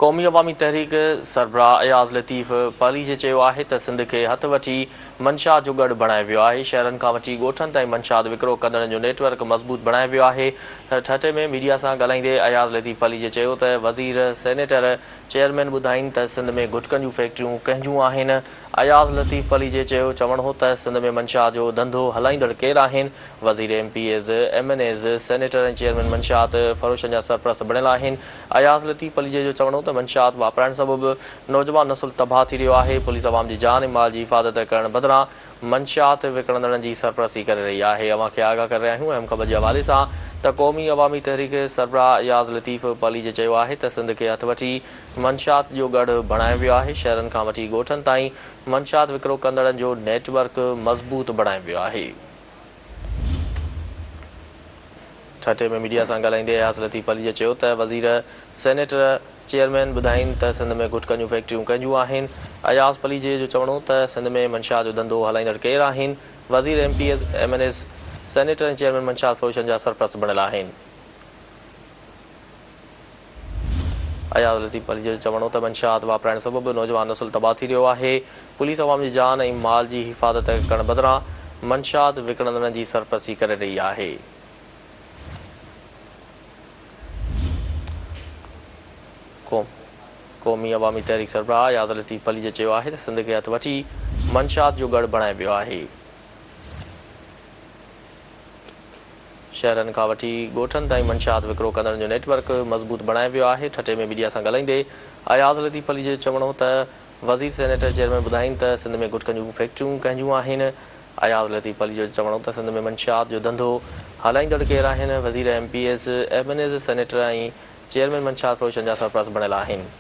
قومي عوامي تحريڪ سربراهه اياز لطيف پليجي چيو آهي ته سنڌ کي هٿ وٺي منشيات جو ڳڙهه بڻايو ويو آهي، شهرن کان وٺي ڳوٺن تائين منشيات وڪرو ڪندڙن جو نيٽ ورڪ مضبوط بڻايو ويو آهي. ٺٽي ۾ ميڊيا سان ڳالهائيندي اياز لطيف پليجي چيو ته وزير، سينيٽر، چيئرمين ٻڌائين ته سنڌ ۾ گٽڪن جون فيڪٽريون ڪنهن جون آهن؟ اياز لطيف پليجي چيو چوڻ هو ته سنڌ ۾ منشيات جو ڌنڌو هلائيندڙ ڪير آهن؟ وزير M P As, M N As, senator ۽ chairman منشيات فروشن جا سرپرست بڻيل آهن. اياز لطيف پليجي جو چوڻ هو ته منشيات واپرائڻ سبب نوجوان نسل تباهه ٿي رهيو آهي، پوليس عوام جي جان ۽ مال جي حفاظت ڪرڻ بدران منشيات وڪڻندڙن جي سرپرستي ڪري رهي آهي. اوهان کي آگاهه ڪري رهيا آهيون اهم خبر جي حوالي سان ته قومي عوامي تحريڪ سربراهه اياز لطيف پليجي چيو آهي ته سنڌ کي هٿ وٺي منشيات جو ڳڙهه بڻايو ويو آهي، شهرن کان وٺي ڳوٺن تائين منشيات وڪرو ڪندڙن جو نيٽ ورڪ مضبوط بڻايو ويو آهي. ٺٽي ۾ ميڊيا سان ڳالهائيندي اياز لطيف پليجي چيو ته وزير، سينيٽر، چيئرمين ٻڌائين ته سنڌ ۾ گٽڪن جون فيڪٽريون ڪنهن جون آهن؟ اياز پليجي جو چوڻ هو ته سنڌ ۾ منشيات جو ڌنڌو هلائيندڙ ڪير آهن؟ وزير، M P As, M N As, senator ۽ chairman منشيات فروشن جا سرپرست بڻيل آهن. اياز لطيف پليجي جو چوڻ هو ته منشيات واپرائڻ سبب نوجوان نسل تباهه ٿي رهيو آهي، پوليس عوام جي جان ۽ مال جي حفاظت ڪرڻ بدران منشيات وڪڻندڙن جي سرپرستي ڪري رهي آهي. قومي عوامي تحريڪ سربراهه اياز لطيف پليجي چيو آهي ته سنڌ کي هٿ وٺي منشيات جو ڳڙهه بڻايو ويو آهي. شهرن کان وٺي ڳوٺن تائين منشيات وڪرو ڪندڙن جو نيٽ ورڪ مضبوط بڻايو ويو آهي، ٺٽي ۾ ميڊيا سان ڳالهائيندي اياز لطيف پليجي جو چوڻ هو ته وزير سينيٽر چيئرمين ٻڌائين ته سنڌ ۾ گٽڪن جون فيڪٽريون ڪنهن جون آهن، اياز لطيف پليجو جو چوڻ هو ته سنڌ ۾ منشيات جو ڌنڌو هلائيندڙ ڪير آهن، وزير M P As, M N As, senator ۽ chairman منشيات فروشن جا سرپرست بڻيل آهن.